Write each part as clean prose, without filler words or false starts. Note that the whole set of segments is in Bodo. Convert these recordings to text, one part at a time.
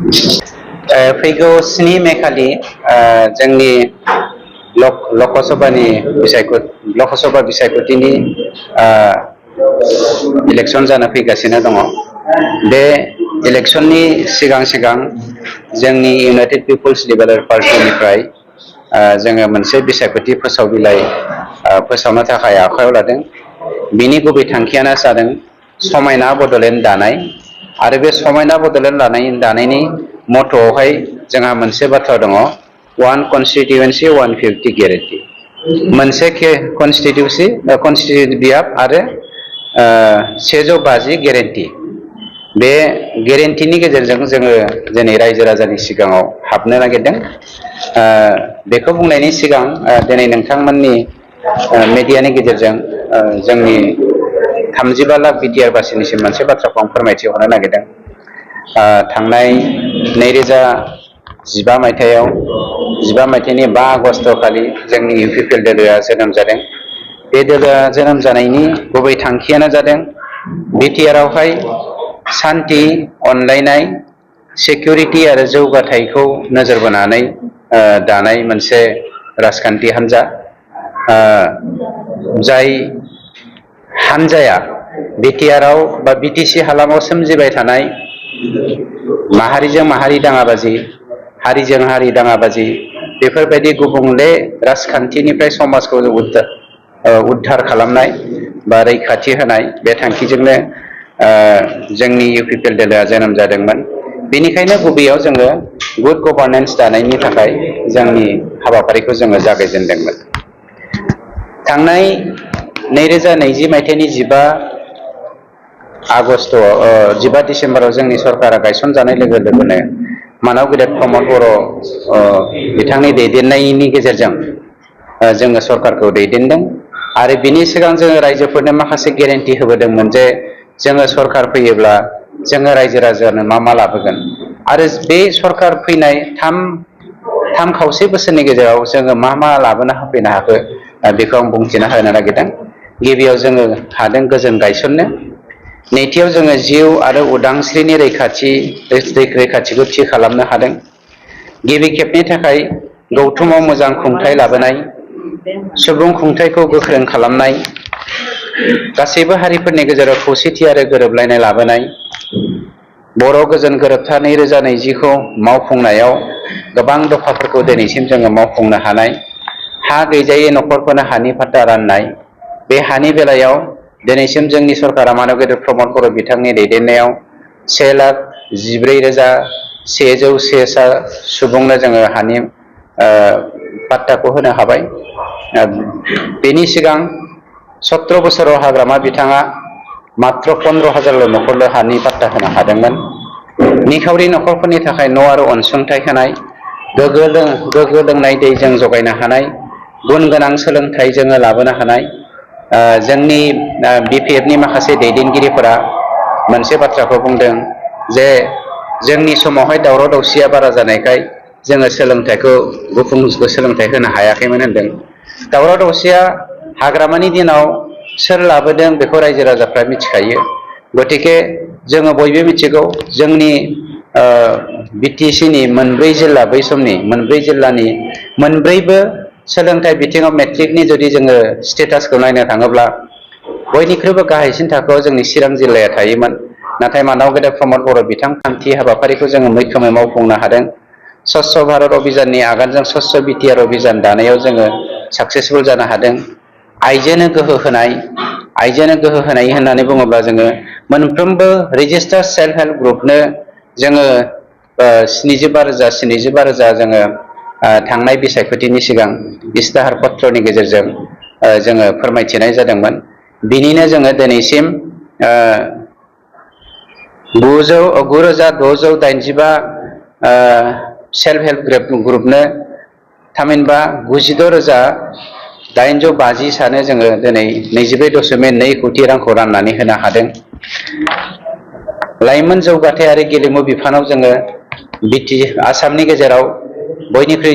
फैगौ 7 मे खालि जोंनि लकसभा बिसायख'थिनि इलेक्सन जानो फैगासिनो दङ। बे इलेक्सननि सिगां सिगां जोंनि इउनाइटेड पिपल्स लिबारेल पार्टिनिफ्राय जोङो मोनसे बिसायख'थि फोसाव बिलाइ फोसावनो थाखाय आखायाव लादों। बिनि गुबै थांखियानो जादों समायना बड'लेण्ड दानाय। आरो बे समायना बड'लेण्ड दानायनि मथ'आवहाय जोंहा मोनसे बाथ्रा दङ, 1 कनस्टिटिउन्सि 150 गेरेन्टि। मोनसे कनस्टिटिउन्ट बियाब आरो 150 गेरेन्टि। बे गेरेन्टिनि गेजेरजों जोङो दिनै रायजो राजानि सिगाङाव हाबनो नागिरदों। बेखौ बुंनायनि सिगां दिनै नोंथांमोननि मेडियानि गेजेरजों जोंनि 35 लाख बिटिआर बासिनिसिम मोनसे बाथ्राखौ आं फोरमायथिहरनो नागिरदों। थांनाय 2015 मायथाइनि 5 आगस्ट खालि जोंनि इउपिपिएल दोलोआ जोनोम जादों। बे दोलोआ जोनोम जानायनि गुबै थांखियानो जादों बिटिआरआवहाय सान्थि, अनलायनाय, सिकिउरिटि आरो जौगाथायखौ नोजोर बोनानै दानाय मोनसे राजखान्थि हान्जा। जाय हान्जाया बिटिआरआव बा बिटिसि हालामाव सोमजिबाय थानाय माहारिजों माहारि दाङाबाजि, हारिजों हारि दाङाबाजि, बेफोरबायदि गुबुंले राजखान्थिनिफ्राय समाजखौ उद्धार खालामनाय बा रैखाथि होनाय, बे थांखिजोंनो जोंनि इउपिपिएल दोलोआ जोनोम जादोंमोन। बेनिखायनो गुबैयाव जोङो गुड गभार्नेन्स दानायनि थाखाय जोंनि हाबाफारिखौ जोङो जागायजेनदोंमोन। थांनाय 2020 मायथाइनि 15 डिसेम्बराव जोंनि सरकारा गायसनजानाय लोगो लोगोनो मानाव गेदेर प्रमद बर' बिथांनि दैदेननायनि गेजेरजों जोङो सरकारखौ दैदेनदों। आरो बिनि सिगां जोङो रायजोफोरनो माखासे गेरेन्टि होबोदोंमोन जे जोङो सरकार फैयोब्ला जोङो रायजो राजानो मा लाबोगोन। आरो बे सरकार फैनाय थाम खावसे बोसोरनि गेजेराव जोङो मा लाबोना होफैनो हाखो, बेखौ आं बुंथिना होनो नागिरदों। गिबियाव जोङो हादों गोजोन गायसननो। नैथियाव जोङो जिउ आरो उदांस्रिनि रैखाथिखौ थि खालामनो हादों। गिबि खेबनि थाखाय गौथुमाव मोजां खुंथाय लाबोनाय, सुबुं खुंथायखौ गोख्रों खालामनाय, गासैबो हारिफोरनि गेजेराव खौसेथि आरो गोरोबलायनाय लाबोनाय, बर' गोजोन गोरोबथा 2020खौ मावफुंनायाव गोबां दफाफोरखौ दिनैसिम जोङो मावफुंनो हानाय, हा गैजायै न'खरफोरनो हानि फाट्टा राननाय, बे हानि बेलायाव दिनैसिम जोंनि सरकारा मानब गेदेर प्रमद बर' बिथांनि दैदेननायाव 1,14,101 सुबुंनो जोङो हानि पाट्टाखौ होनो हाबाय। बेनि सिगां 17 बोसोराव हाग्रामा बिथाङा मात्र 15,000 न'खरल' हानि पाट्टा होनो हादोंमोन। निखावरि न'खरफोरनि थाखाय न' आरो अनसुंथाइ होनाय, गोग्गो लोंनाय दै जों जगायनो हानाय, गुन गोनां सोलोंथाइ जोङो लाबोनो हानाय। जोंनि बिपिएफनि माखासे दैदेनगिरिफोरा मोनसे बाथ्राखौ बुंदों जे जोंनि समावहाय दावराव दावसिया बारा जानायखाय जोङो सोलोंथाइखौ गुफुं सोलोंथाइ होनो हायाखैमोन होनदों। दावराव दावसिया हाग्रामानि दिनाव सोर लाबोदों बेखौ रायजो राजाफ्रा मिथिखायो। गतिके जोङो बयबो मिथिगौ जोंनि बिटिसिनि मोनब्रै जिल्ला, बै समनि मोनब्रै जिल्लानि मोनब्रैबो सोलोंथाइ बिथिङाव मेट्रिकनि जुदि जोङो स्टेटासखौ नायनो थाङोब्ला बयनिख्रुइबो गाहायसिन थाखोआव जोंनि चिरां जिल्लाया थायोमोन। नाथाय मानाव गेदेर प्रमद बर' बिथां खान्थि हाबाफारिखौ जोङो मैखोमै मावफुंनो हादों। स्वच्छ भारत अभियाननि आगानजों स्वच्छ बिटिआर अभियान दानायाव जोङो साक्सेसफुल जानो हादों। आइजोनो गोहो होनाय होननानै बुङोब्ला जोङो मोनफ्रोमबो रेजिस्टार्ड सेल्फ हेल्प ग्रुपनो जोङो 75,000 जोङो थांनाय बिसायख'थिनि सिगां इस्ताहार पत्रनि गेजेरजों जोङो फोरमायथिनाय जादोंमोन। बिनिनो जोङो दिनैसिम 9,685 सेल्फ हेल्प ग्रुपनो, थामहिनबा 96,850 सानो जोङो दिनै 24.2 कौटि रांखौ राननानै होनो हादों। लाइमोन जौगाथाय आरो गेलेमु बिफानाव जोङो आसामनि गेजेराव बयनिख्रुइ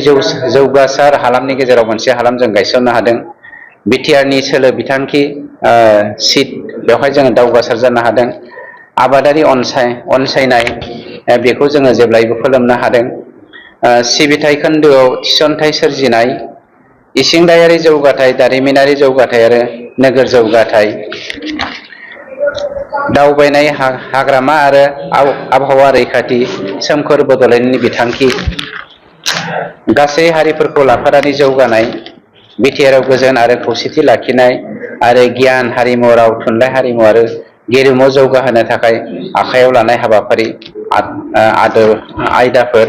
जौगासार हालामनि गेजेराव मोनसे हालाम जों गायसननो हादों। बिटिआरनि सोलो बिथांखि सिट, बेवहाय जोङो दावगासार जानो हादों। आबादारि अनसायनाय बेखौ जोङो जेब्लायबो फोलोमनो हादों। सिबिथाय खोन्दोआव थिसनथाइ सोरजिनाय, इसिंदायारि जौगाथाय, दारिमिनारि जौगाथाय आरो नोगोर जौगाथाय, दावबायनाय, हाग्रामा आरो आबहावा रैखाथि, सोमखोर बड'लेण्डनि बिथांखि, गासै हारिफोरखौ लाफानानै जौगानाय, बिटिआरआव गोजोन आरो खौसेथि लाखिनाय आरो गियान, हारिमु, राव, थुनलाइ, हारिमु आरो गेलेमु जौगाहोनो थाखाय आखायाव लानाय हाबाफारि आयदाफोर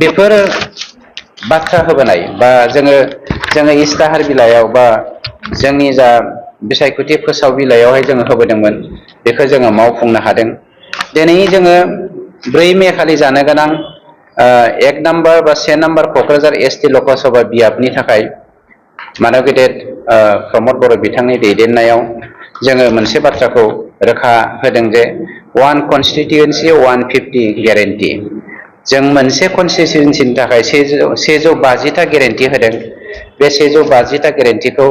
बेफोर बाथ्रा होबोनाय बा जोङो इस्ताहार बिलाइयाव बा जोंनि जा बिसायख'थि फोसाव बिलाइयावहाय जोङो होबोदोंमोन, बेखौ जोङो मावफुंनो हादों। दिनै जोङो 4 मे खालि जानो गोनां 1 नम्बर बा 1 नम्बर क'क्राझार एसटि लकसभा बियाबनि थाखाय मानव गेदेर प्रमद बर' बिथांनि दैदेननायाव जोङो मोनसे बाथ्राखौ रोखा होदों जे 1 कनस्टिटिउन्सि 150 गेरेन्टि। जों मोनसे कनस्टिटिउन्सिनि थाखाय 150टा गेरेन्टि होदों। बे 150टा गेरेन्टिखौ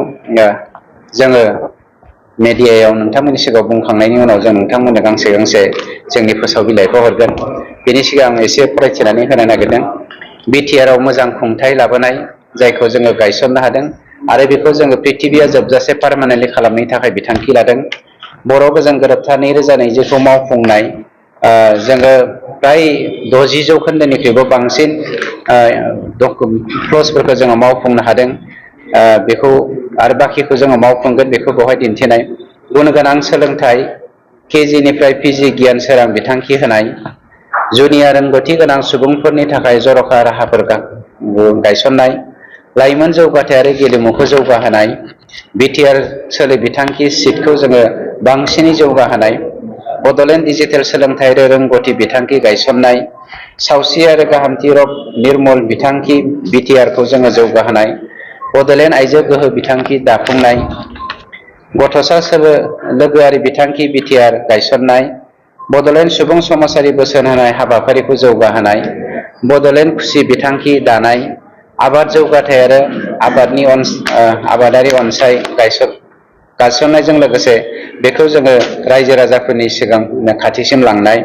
जोङो मेडियायाव नोंथांमोननि सिगाङाव बुंखांनायनि उनाव जों नोंथांमोननो गांसे गांसे जोंनि फोसाव बिलाइखौ हरगोन। बेनि सिगां आं एसे फरायथिनानै होनो नागिरदों। बिटिआरआव मोजां खुंथाय लाबोनाय, जायखौ जोङो गायसननो हादों आरो बेखौ जोङो प्रिथिबिया जोबजासे पारमानेन्टलि खालामनायनि थाखाय बिथांखि लादों। बर' गोजोन गोरोबथा 2020खौ मावफुंनाय, जोङो फ्राय 60 जौखोन्दोनिख्रुइबो बांसिन क्लजफोरखौ जोङो मावफुंनो हादों। बेखौ आरो बाखिखौ जोङो मावफुंगोन, बेखौ बेवहाय दिन्थिनाय। गुन गोनां सोलोंथाइ, केजिनिफ्राय पिजि गियान सोरां बिथांखि होनाय, जुनिया रोंगौथि गोनां सुबुंफोरनि थाखाय जर'खा राहाफोर गायसननाय, लाइमोन जौगाथाय आरो गेलेमुखौ जौगाहोनाय, बिटिआर सोलो बिथांखि सिटखौ जोङो बांसिनै जौगाहोनाय, बड'लेण्ड डिजिटेल सोलोंथाइ आरो रोंगौथि बिथांखि गायसननाय, सावस्रि आरो गाहामथि रग निर्मल बिथांखि बिटिआरखौ जोङो जौगाहोनाय, बड'लेण्ड आइजो गोहो बिथांखि दाफुंनाय, गथ'सा सोलो लोगोआरि बिथांखि बिटिआर गायसननाय, बड'लेण्ड सुबुं समाजारि बोसोन होनाय हाबाफारिखौ जौगाहोनाय, बड'लेण्ड खुसि बिथांखि दानाय, आबाद जौगाथाय आरो आबादारि गायसननायजों लोगोसे बेखौ जोङो रायजो राजाफोरनि सिगां खाथिसिम लांनाय,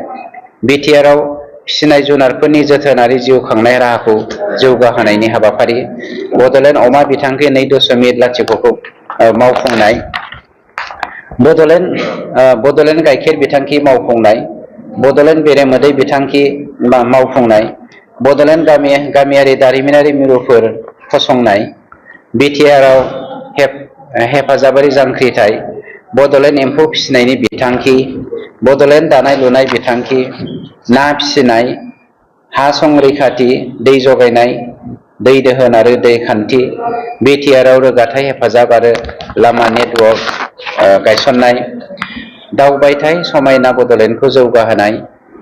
बिटिआरआव फिसिनाय जुनारफोरनि जोथोनारि जिउ खांनाय राहाखौ जौगाहोनायनि हाबाफारि, बड'लेण्ड अमा बिथांखि 2.0खौ मावफुंनाय, बड'लेण्ड गाइखेर बिथांखि मावफुंनाय, बड'लेण्ड बेरेमोदै बिथांखि मावफुंनाय, बड'लेण्ड गामियारि दारिमिनारि मिरुफोर फसंनाय, बिटिआरआव हेफाजाबारि जांख्रिथाय, बड'लेण्ड एम्फौ फिसिनायनि बिथांखि, बड'लेण्ड दानाय लुनाय बिथांखि, ना फिसिनाय, हा संरैखाथि, दै जगायनाय, दै दोहोन आरो दै खान्थि, बिटिआरआव रोगाथाइ हेफाजाब आरो लामा नेटवर्क गायसननाय, दावबायथाय समायना बड'लेण्डखौ जौगाहोनाय,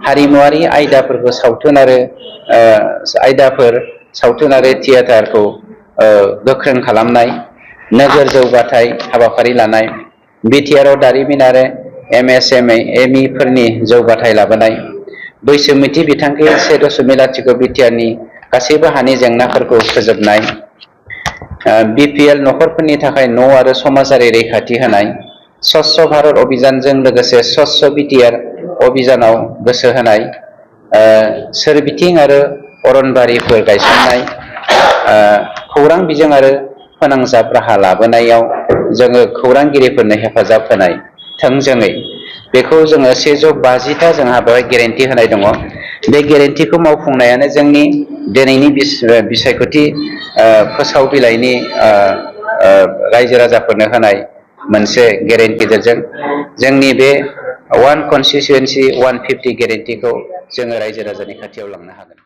हारिमुआरि आयदाफोरखौ सावथुन आरो थियेटारखौ गोख्रों खालामनाय, नोगोर जौगाथाय हाबाफारि लानाय, बिटिआरआव दारिमिन आरो एमएसएमइ फोरनि जौगाथाय लाबोनाय, बैसोमुथि बिथांखि 1.0 बिटिआरनि गासैबो हानि जेंनाफोरखौ फोजोबनाय, बिपिएल नखरफोरनि थाखाय न' आरो समाजारि रैखाथि होनाय, स्वच्छ भारत अभियानजों लोगोसे स्वच्छ बिटिआर अभियानाव गोसो होनाय, सोरबिथिं आरो अरनबारिफोर गायसननाय, खौरां बिजों आरो फोनांजाब राहा लाबोनायाव जोङो खौरांगिरिफोरनो हेफाजाब होनाय, थोंजोङै बेखौ जोङो 150टा जोंहा बेवहाय गेरेन्टि होनाय दङ। बे गेरेन्टिखौ मावफुंनायानो जोंनि दिनैनि बिसायख'थि फोसाव बिलाइनि रायजो राजाफोरनो होनाय मोनसे गेरेन्टि गेजेरजों जोंनि बे 1 कनस्टिटिउन्सि 150 गेरेन्टिखौ जोङो रायजो राजानि खाथियाव लांनो हागोन।